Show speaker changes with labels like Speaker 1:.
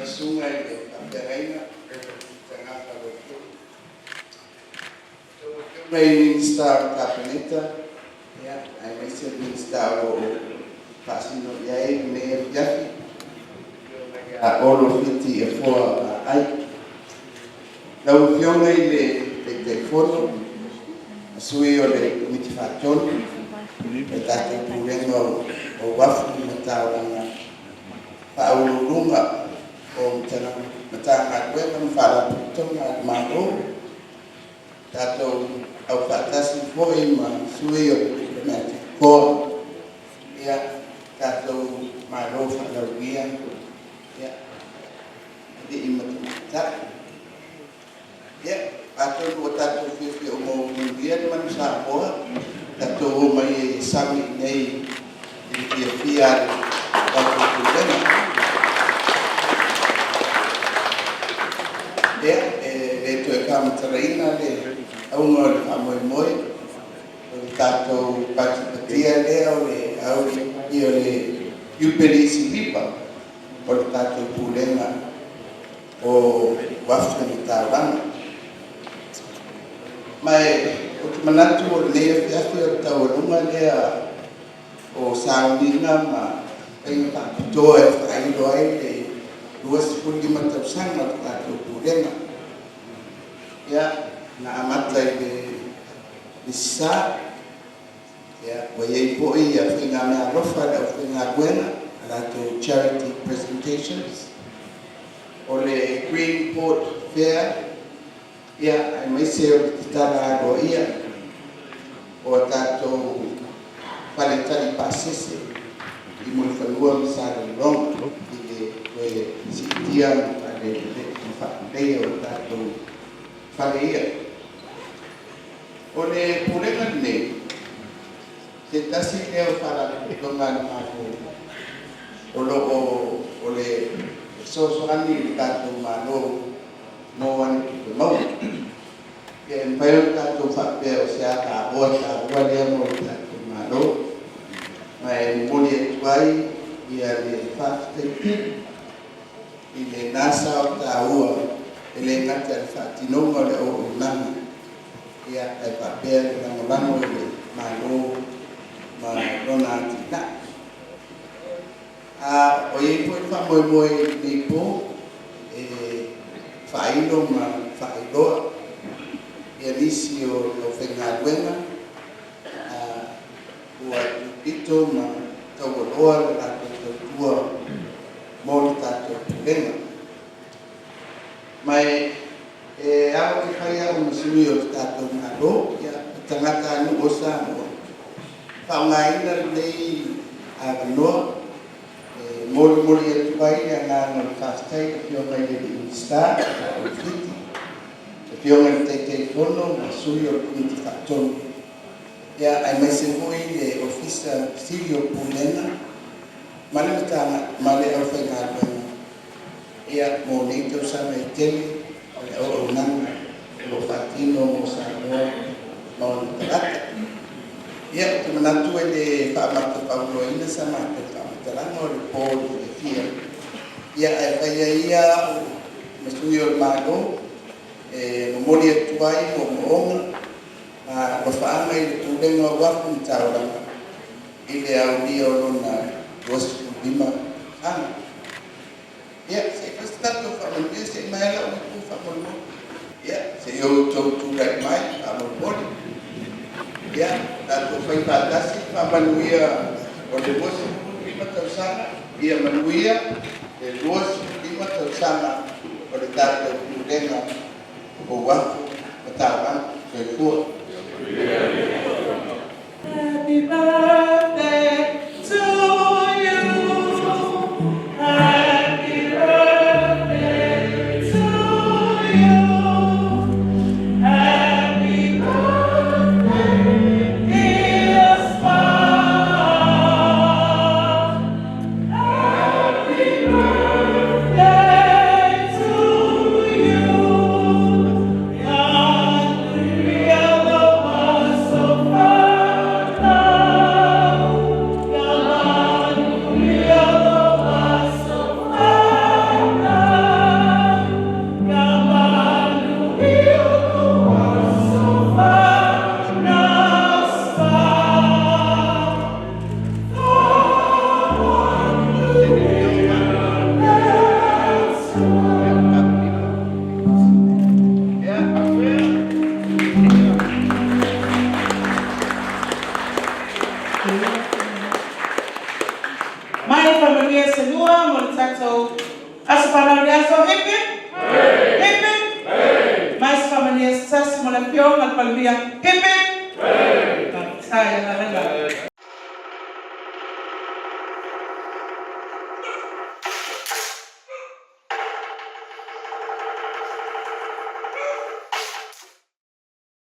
Speaker 1: Susuga i le Faafeagaiga, Reverend Pita Gafa Lotu. Lau Afioga i Minisita o le Kapeneta, aemaise le Minisita o lo o faasino i ai lenei afiafi, le Afioga ia Olo Fiti Afoa Vaai. Lau Afioga i le Taitaifono ma sui o le Komiti Faatonu o le tatou Pulega o Uafu ma Taulaga, Ofisa Sili o Pulega o Matagaluega ma Faalapotopotoga a le Malo, tatou aufaatasi foi ma sui o le Diplomatic Corps, ia tatou malo faalaulua alii ma tamaitai. Ia, atonu ua tatou fiafia uma ua manuia le Manu Samoa, tatou omai ai e sami i inei i le fiafia a le tatou Pulega. Ia, e le toe faamatalaina le auga o le faamoemoe, o le tatou patipatia lea o le aulia o le Iupeli Siliva o le tatou Pulega o Uafu ma Taulaga. Ma ou te manatu o lenei afiafi o le taualuga lea o sauniga ma faiga faapitoa e faailo ai le 25 tausaga o le tatou Pulega. Ia, na amata i le Sa, ua i ai foi faigameaalofa a le aufaigaluega, a latou charity presentations, o le Green Port Fair, ia, aemaise o le tatala aloaia o a tatou faletali pasese i Mulifanua ma Salelologa i le toe siitia ma faaleleia o tatou fale ia. O le Pulega lenei, se tasi lea o Faalapotopotoga a le Malo o lo o o le fesoasoani i le tatou Malo mo ana tupe maua. Ia, e mafai ona tatou faapea o se alaaoa taua lea mo le tatou Malo, ma e momoli atu ai le faafetai tele i lena sao taua e le gata i le faatinoga o le auaunaga, ia, ae faapea le lagolago i le Malo ma lona atinae. O i ai foi le faamoemoe i lenei po e faailo ma faailoa nisi o le aufaigaluega ua pipito ma taualoa le latou tautua mo le tatou Pulega. Ma e ao ona fai au ma sui o le tatou Malo, ia, o tagatanuu o Samoa, faaaogaina lenei avanoa e molimoli atu ai le agaga o le faafetai i le Afioga i le Minisita Olo Fiti, le Afioga i le Taitaifono ma sui o le Komiti Faatonu, ia, aemaise foi le Ofisa Sili o Pulega ma le ma le aufaigaluega, ia, mo nei tausaga e tele o le auaunaga o lo o faatino mo Samoa ma ona tagata. Ia, ou te manatu e le faamatapauloaina sa matou faamatalaga o le po o le fiafia, ia, ae fai ai ia au ma sui o le Malo e momoli atu ai moomooga ma alofaaga i le Pulega o Uafu ma Taulaga i le aulia o lona 25 tausaga. Ia, se i fai se tatou faamanuia, se i maea lau upu faamolemole. Ia, se i outou tulai mai faamolemole. Ia, tatou fai faatasi le faamanuia o le 25 tausaga, ia manuia le 25 tausaga o le tatou Pulega o Uafu ma Taulaga. Soifua.
Speaker 2: Happy birthday to you. Happy birthday to you. Happy birthday, dear Spa. Happy birthday to you. Hallelujah, so far.
Speaker 3: le Afioga i le Palemia, hip hip. Faafetai.